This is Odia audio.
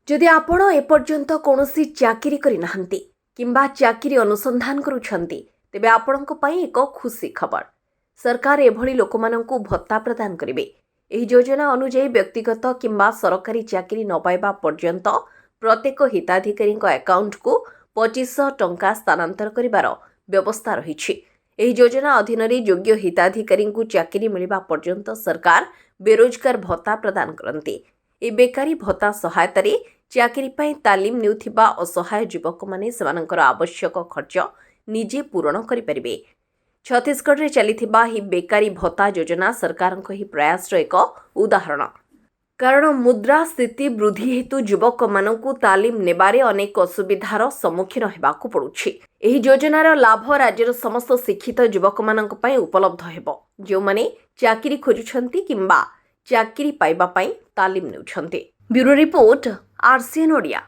ଯଦି ଆପଣ ଏପର୍ଯ୍ୟନ୍ତ କୌଣସି ଚାକିରି କରିନାହାନ୍ତି କିମ୍ବା ଚାକିରି ଅନୁସନ୍ଧାନ କରୁଛନ୍ତି, ତେବେ ଆପଣଙ୍କ ପାଇଁ ଏକ ଖୁସି ଖବର। ସରକାର ଏଭଳି ଲୋକମାନଙ୍କୁ ଭତ୍ତା ପ୍ରଦାନ କରିବେ। ଏହି ଯୋଜନା ଅନୁଯାୟୀ ବ୍ୟକ୍ତିଗତ କିମ୍ବା ସରକାରୀ ଚାକିରି ନ ପାଇବା ପର୍ଯ୍ୟନ୍ତ ପ୍ରତ୍ୟେକ ହିତାଧିକାରୀଙ୍କ ଆକାଉଣ୍ଟକୁ 2500 ଟଙ୍କା ସ୍ଥାନାନ୍ତର କରିବାର ବ୍ୟବସ୍ଥା ରହିଛି। ଏହି ଯୋଜନା ଅଧୀନରେ ଯୋଗ୍ୟ ହିତାଧିକାରୀଙ୍କୁ ଚାକିରି ମିଳିବା ପର୍ଯ୍ୟନ୍ତ ସରକାର ବେରୋଜଗାର ଭତ୍ତା ପ୍ରଦାନ କରନ୍ତି। ଏହି ବେକାରୀ ଭତ୍ତା ସହାୟତାରେ ଚାକିରି ପାଇଁ ତାଲିମ ନେଉଥିବା ଅସହାୟ ଯୁବକମାନେ ସେମାନଙ୍କର ଆବଶ୍ୟକ ଖର୍ଚ୍ଚ ନିଜେ ପୂରଣ କରିପାରିବେ। ଛତିଶଗଡ଼ରେ ଚାଲିଥିବା ଏହି ବେକାରୀ ଭତ୍ତା ଯୋଜନା ସରକାରଙ୍କ ଏହି ପ୍ରୟାସର ଏକ ଉଦାହରଣ, କାରଣ ମୁଦ୍ରାସ୍ଫୀତି ବୃଦ୍ଧି ହେତୁ ଯୁବକମାନଙ୍କୁ ତାଲିମ ନେବାରେ ଅନେକ ଅସୁବିଧାର ସମ୍ମୁଖୀନ ହେବାକୁ ପଡୁଛି। ଏହି ଯୋଜନାର ଲାଭ ରାଜ୍ୟର ସମସ୍ତ ଶିକ୍ଷିତ ଯୁବକମାନଙ୍କ ପାଇଁ ଉପଲବ୍ଧ ହେବ, ଯେଉଁମାନେ ଚାକିରି ଖୋଜୁଛନ୍ତି କିମ୍ବା ଚାକିରି ପାଇବା ପାଇଁ ତାଲିମ ନେଉଛନ୍ତି। Bureau report, RCN Odia.